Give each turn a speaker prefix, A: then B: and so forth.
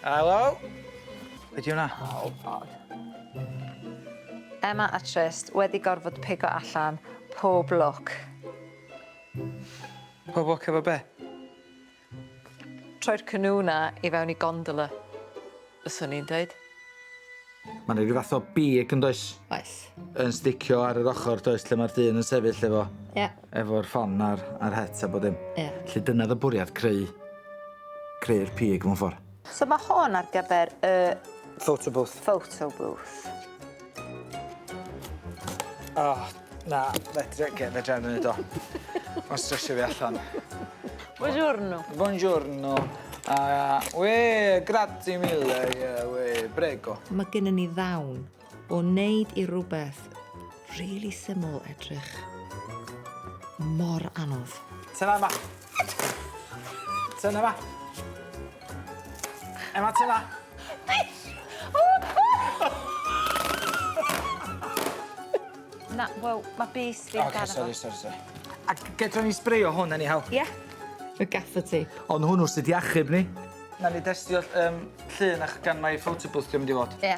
A: Helo? Be 'di hwnna?
B: Oh God. Emma a Trist wedi gorfod pigo allan pob lwc.
A: Pob lwc efo be?
B: Troi'r canoe 'na i fewn i gondola, fyswn i'n deud.
A: Ma' 'na ryw fath o big yndoes?
B: Oes.
A: Yn sticio ar yr ochor does lle ma'r dyn yn sefyll efo...
B: Ie.
A: Efo'r ffon a'r a'r het a bod dim.
B: Ie.
A: 'Lly dyna o'dd y bwriad creu creu'r pig mewn ffor.
B: So ma' hwn ar gyfer y...
A: Photo booth.
B: Photo booth.
A: O na fedra ge- fedra i'm neud o. Ma'n stresio fi allan.
B: Buongiorno.
A: Buongiorno. A we grazie mille ie we prego.
B: Mae gennym ni ddawn o wneud i rywbeth rili syml edrych mor anodd.
A: Tynna yma. Tynna yma. Emma tynna.
B: Na, wel, ma' bys fi'n
A: Oce, sori, sori, sori. A gedra ni sbreio hwn anyhow?
B: Ie. Y gaffer ti.
A: Ond hwnnw sydd 'di achub ni. Nawn ni destio yym llun ach gan mai photo booth 'di o mynd i fod.
B: Ie.